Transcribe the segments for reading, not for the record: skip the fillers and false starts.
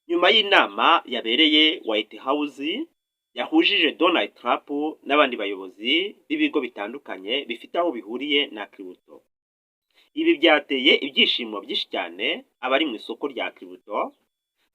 Nyuma y'inama yabereye White House yahujije Donald Trump n'abandi bayobozi b'ibigo bitandukanye bifite aho bihuriye na crypto. Ibi byateye ibyishimo byinshi cyane abari mu isoko rya crypto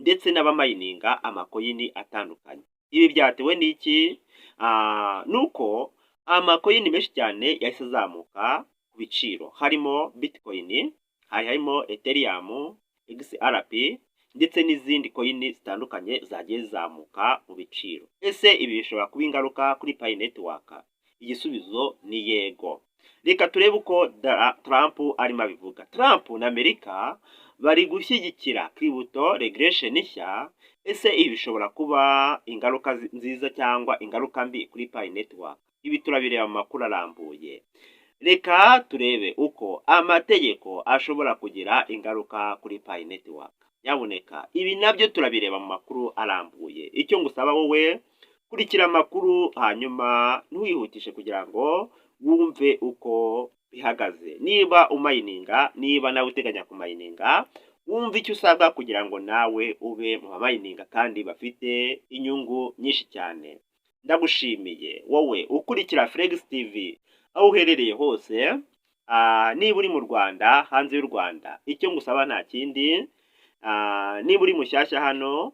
ndetse n'abamayininga amacoin atandukanye. Ibi byatewe n'iki? Nuko amacoin menshi cyane yahise azamuka ku biciro, harimo Bitcoin, hari harimo Ethereum, XRP ndetse n'izindi coin zitandukanye zagiye zizamuka mu biciro. Ese ibi bishobora kuba ingaruka kuri Pi Network? Igisubizo ni yego. Reka turebe uko Trump arimo abivuga. Trump na Amerika bari gushyigikira crypto regulation nshya. Ese ibi bishobora kuba ingaruka nziza cyangwa ingaruka mbi kuri Pi Network? Ibi turabireba mu makuru arambuye. Reka turebe uko amategeko ashobora kugira ingaruka kuri Pi Network. Nyabuneka, ibi nabyo turabireba mu makuru arambuye. Icyo ngusaba wowe, kurikira amakuru, hanyuma ntiwihutishe kugira ngo wumve uko bihagaze. Niba umayininga, niba nawe uteganya kumayininga, wumve icyo usabwa kugira ngo nawe ube mu bamayininga kandi bafite inyungu nyinshi cyane. Ndagushimiye wowe ukurikira Flex TV aho uherereye hose, niba uri mu Rwanda, hanze y'u Rwanda. Icyo ngusaba nta kindi, niba uri mushyashya hano,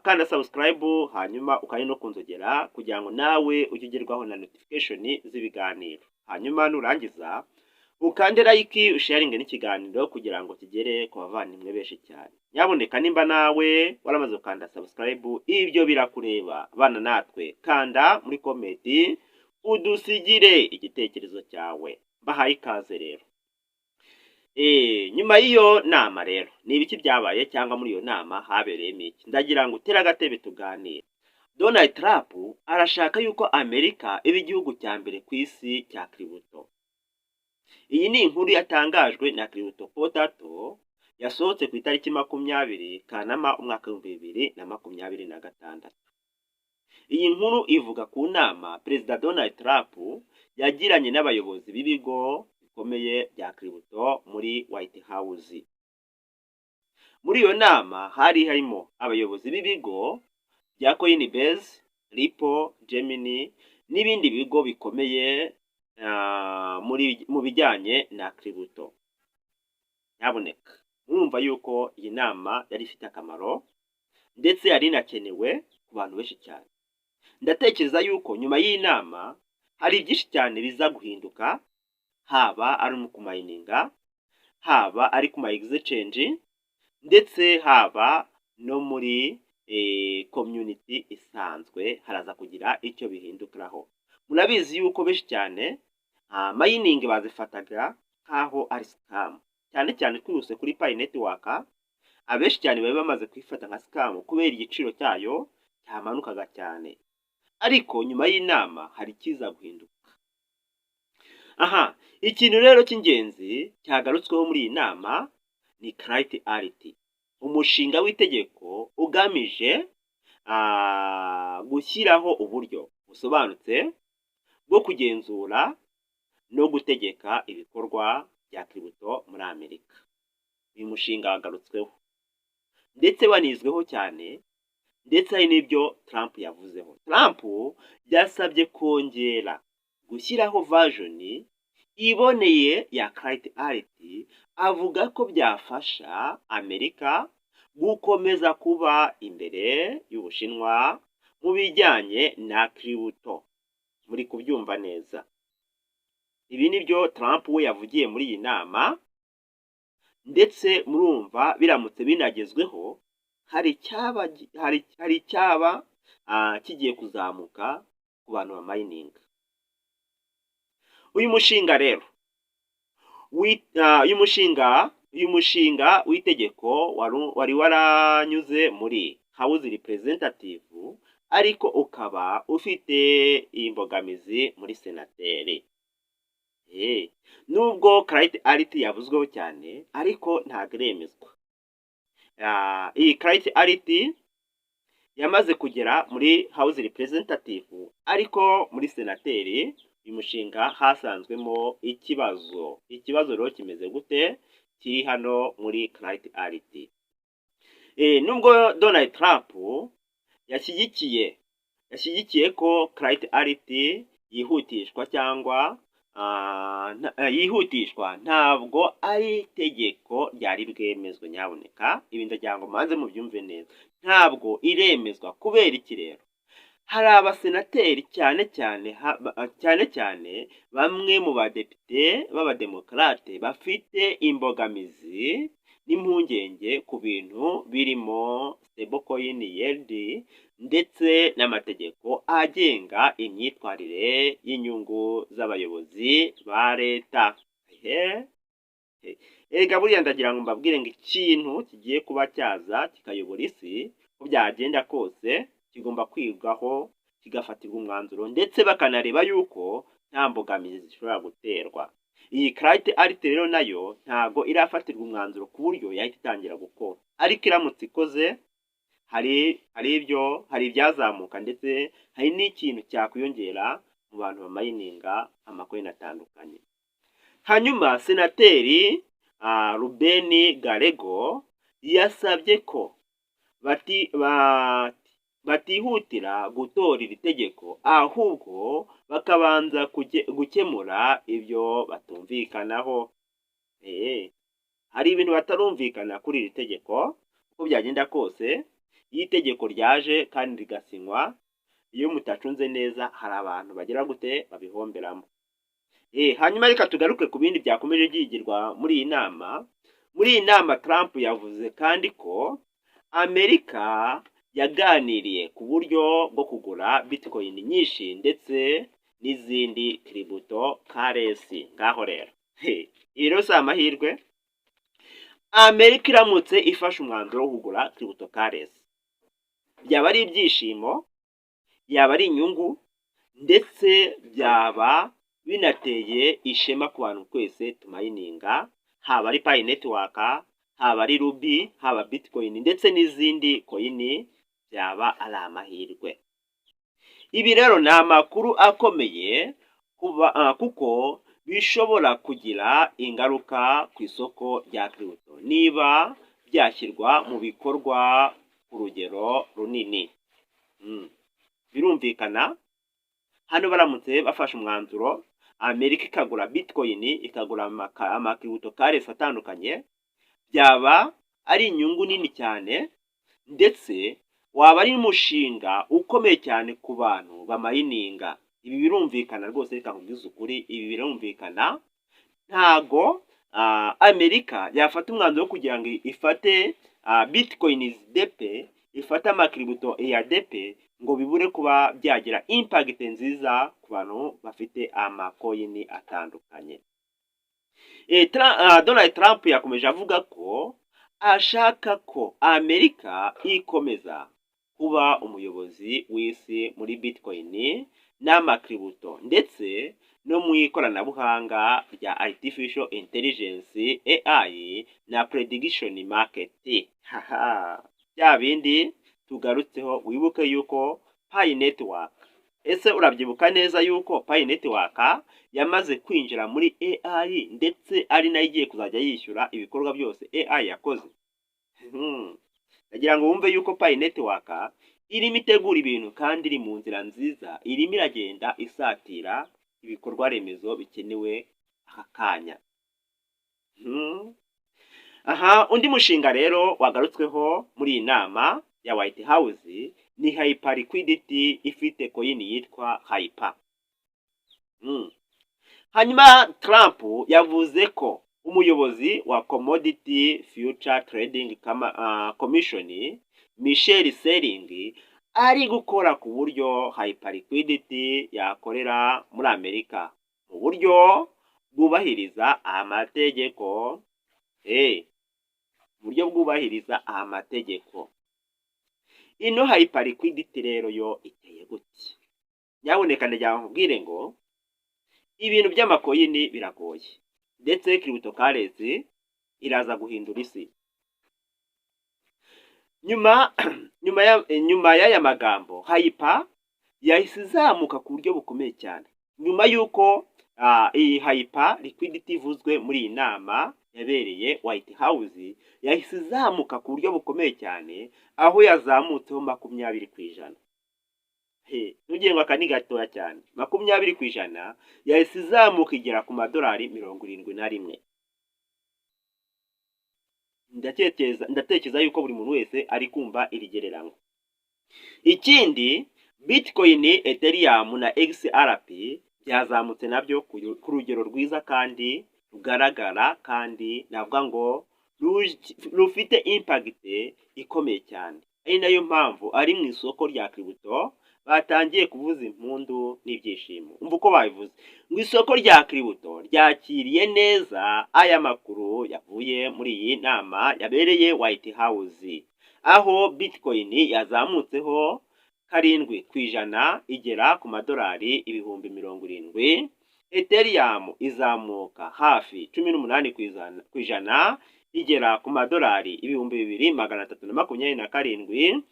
kanda subscribe, hanyuma ukandi no kunzogera kugira ngo nawe ujye ugerwaho na notification z'ibiganiro. Hanyuma nurangiza ukande like, usharinge n'ikiganiro kugira ngo kigere ku bavandimwe benshi cyane. Nyabuneka, nimba nawe waramaze gukanda subscribe, ibyo birakureba, bana natwe, kanda muri comment udusigire igitekerezo cyawe. Mbahaye ikaze rero. Nyuma y'iyo nama rero, ni ibiki byabaye, cyangwa muri iyo nama habereyemo iki? Ndagira ngo utere agatebe tuganire. Donald Trump arashaka yuko Amerika iba igihugu cya mbere ku isi cya crypto. Iyi ni inkuru yatangajwe na Crypto Potato, yasohotse ku itariki 20 Kanama umwaka w'2026. Iyi nkuru ivuga ku nama Perezida Donald Trump yagiranye n'abayobozi b'ibigo bikomeye bya crypto muri White House. Muri iyo nama hari harimo abayobozi b'ibigo bya Coinbase, Ripple, Gemini n'ibindi bigo bikomeye mu bijyanye na crypto. Nyabuneka, murumva yuko iyi nama yari ifite akamaro ndetse yari inakenewe ku bantu benshi cyane. Ndatekereza yuko nyuma y'iyi nama hari byinshi cyane biza guhinduka, haba ari mu kumayininga, haba ari ku ma exchange, ndetse haba no muri community isanzwe, haraza kugira icyo bihindukiraho. Murabizi yuko benshi cyane mining bazifataga nk'aho ari scam, cyane cyane twihuse kuri Pi Network. Abenshi cyane bari bamaze kuyifata nka scam kubera igiciro cyayo cyamanukaga cyane, ariko nyuma y'inama hari ikiza guhinduka. Aha, ikintu rero cy'ingenzi cyagarutsweho muri iyi nama ni Clarity Act, umushinga w'itegeko ugamije gushyiraho uburyo busobanutse bwo kugenzura no gutegeka ibikorwa bya crypto muri Amerika. Uyu mushinga wagarutsweho ndetse wanizweho cyane, ndetse hari n'ibyo Trump yavuzeho. Trump yasabye kongera gushyiraho version iboneye ya Clarity Act, avuga ko byafasha Amerika gukomeza kuba imbere y'Ubushinwa mu bijyanye na crypto. Muri kubyumva neza? Ibi ni byo Trump we yavugiye muri iyi nama, ndetse murumva biramutse binagezweho hari icyaba kigiye kuzamuka ku bantu bamayininga. Uyu mushinga rero, uyu mushinga w'itegeko wari waranyuze muri House Representative, ariko ukaba ufite imbogamizi muri senateri. Nubwo Clarity Act yavuzweho cyane, ariko ntabwo iremezwa. Iyi Clarity Act yamaze kugera muri House Representative, ariko muri senateri uyu mushinga hasanzwemo ikibazo. Ikibazo rero kimeze gute kiri hano muri Clarity Act? Nubwo Donald Trump yashyigikiye ko Clarity Act yihutishwa cyangwa yihutishwa, ntabwo ari itegeko ryari bwemezwe. Nyabuneka, ibi ndagira ngo mubanze mubyumve neza. Ntabwo iremezwa. Kubera iki rero? Hari abasenateri, cyane cyane bamwe mu badepite b'abademokarate, bafite imbogamizi n'impungenge ku bintu birimo stablecoin yield ndetse n'amategeko agenga imyitwarire y'inyungu z'abayobozi ba leta. Erega buriya ndagira ngo mbabwire ngo ikintu kigiye kuba cyaza kikayobora isi, uko byagenda kose kigomba kwigwaho, kigafatirwa umwanzuro, ndetse bakanareba yuko nta mbogamizi zishobora guterwa. Iyi Clarity Act rero nayo ntago irafatirwa umwanzuro ku buryo yahita itangira gukora, ariko iramutse ikoze hari ibyazamuka, ndetse hari n'ikintu cyakwiyongera mu bantu bamayininga amacoin atandukanye. Hanyuma senateri Ruben Gallego yasabye ko batihutira gutora iri tegeko, ahubwo bakabanza gukemura ibyo batumvikanaho. Hari ibintu batarumvikana kuri iri tegeko. Uko byagenda kose, iyo itegeko ryaje kandi rigasinywa, iyo mutacunze neza hari abantu bagira gute? Babihomberamo. Hanyuma reka tugaruke ku bindi byakomeje byigirwa muri iyi nama. Muri iyi nama Trump yavuze kandi ko Amerika yaganiriye ku buryo bwo kugura Bitcoin nyinshi ndetse n'izindi cryptocurrency. Ngaho rero, ibi rero si amahirwe. Amerika iramutse ifashe umwanzuro wo kugura cryptocurrency, byaba ari ibyishimo, yaba ari inyungu, ndetse byaba binateye ishema ku bantu twese tumayininga, haba ari Pi Network, haba ari Ruby, haba Bitcoin ndetse n'izindi coin, byaba ari amahirwe. Ibi rero ni amakuru akomeye kuba, kuko bishobora kugira ingaruka ku isoko rya crypto niba byashyirwa mu bikorwa ku rugero runini. Birumvikana, hano baramutse bafashe umwanzuro, Amerika ikagura Bitcoin, ikagura amacryptocurrency atandukanye, byaba ari inyungu nini cyane, ndetse waba ari umushinga ukomeye cyane ku bantu bamayininga. Ibi birumvikana rwose, reka nkubwize ukuri, ibi birumvikana. Ntago Amerika yafata umwanzuro wo kugira ngo ifate Bitcoin depe, ifate amacrypto ya depe, ngo bibure kuba byagira impact nziza ku bantu bafite amacoin atandukanye. Donald Trump yakomeje avuga ko ashaka ko Amerika ikomeza kuba umuyobozi w'isi muri Bitcoin n'amacrypto, ndetse no mu ikoranabuhanga rya artificial intelligence, AI, na prediction market. Haha, bya bindi tugarutseho. Wibuke yuko Pi Network, ese urabyibuka neza yuko Pi Network yamaze kwinjira muri AI, ndetse ari nayo igiye kuzajya yishyura ibikorwa byose AI yakoze? Ndagira ngo wumve yuko Pi Network irimo itegura ibintu kandi iri mu nzira nziza, irimo iragenda isatira ibikorwa remezo bikenewe aka kanya. Aha undi mushinga rero wagarutsweho muri iyi nama ya White House ni Hyperliquidity, ifite coin yitwa Hyper. Hanyuma Trump yavuze ko umuyobozi wa Commodity Future Trading Commission, Michael Selig, ari gukora ku buryo Hyperliquidity yakorera muri Amerika mu buryo bwubahiriza amategeko. Mu buryo bwubahiriza amategeko. Ino Hyperliquidity rero yo iteye gute? Nyabuneka, ndagira ngo nkubwire ngo ibintu by'amacoin biragoye, ndetse cryptocurrency iraza guhindura isi. Nyuma y'aya magambo, Hyper yahise izamuka ku buryo bukomeye cyane nyuma y'uko iyi Hyperliquidity ivuzwe muri iyi nama. Yabereye White House yahise izamuka ku buryo bukomeye cyane, aho yazamutseho 20%. Ntugire ngo aka ni gatoya cyane. 20% yahise izamuka igera ku madolari 71. Ndatekereza yuko buri muntu wese ari kumva iri gereranywa. Ikindi, Bitcoin, Ethereum na XRP byazamutse nabyo ku rugero rwiza kandi rugaragara, kandi navuga ngo rufite impact ikomeye cyane, ari nayo mpamvu ari mu isoko rya crypto batangiye kuvuza impundu n'ibyishimo. Umva uko babivuze ngo: "Isoko rya crypto ryakiriye neza aya makuru yavuye muri iyi nama yabereye White House, aho Bitcoin yazamutseho 7% igera ku madolari 70,000, Ethereum izamuka hafi 18% igera ku madolari 2,327,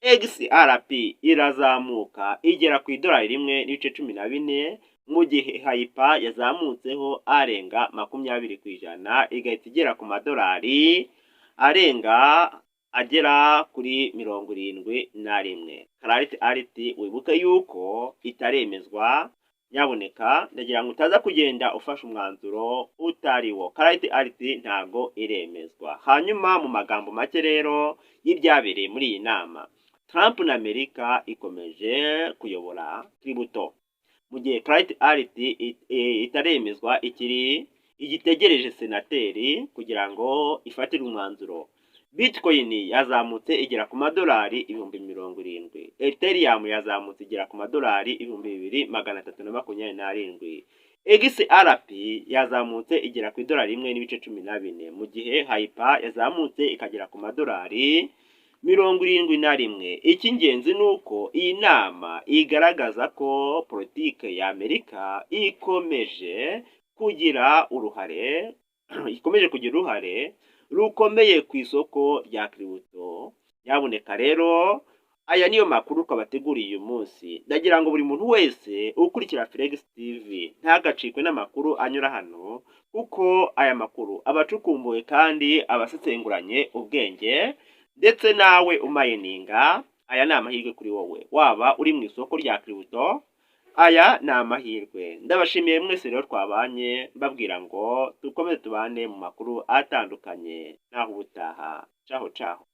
XRP irazamuka igera ku idolari 1.14, mu gihe Hyper yazamutseho arenga 20% igahita igera ku madolari arenga agera kuri 71. Clarity Alt, wibuke yuko itaremezwa. Nyaboneka ndagira ngo utaza kugenda ufashe umwanzuro utari wo. Clarity Alt ntago iremezwa. Hanyuma mu magambo make rero y'ibyabereye muri iyi nama, Trump na Amerika ikomeje kuyobora crypto, mu gihe Clarity Alt itaremezwa, ikiri igitegereje senateri kugira ngo ifatirwe umwanzuro. Bitcoin yazamutse igera ku madolari 70,000, Ethereum yazamutse igera ku madolari 2,327, XRP yazamutse igera ku idolari 1.14, mu gihe Hyper yazamutse ikagera ku madolari 71. Icy'ingenzi ni uko iyi nama igaragaza ko politike ya Amerika ikomeje kugira uruhare rukomeye ku isoko rya crypto. Nyabuneka rero, aya niyo makuru twabateguriye uyu munsi. Ndagira ngo buri muntu wese ukurikira Flex TV ntagacikwe n'amakuru anyura hano, kuko aya makuru aba acukumbuwe kandi aba asesenguranye ubwenge. Ndetse nawe umayininga, aya ni amahirwe kuri wowe. Waba uri mu isoko rya crypto, aya ni amahirwe. Ndabashimiye mwese rero twabanye, mbabwira ngo dukomeze tubane mu makuru atandukanye. Naho ubutaha, caho caho.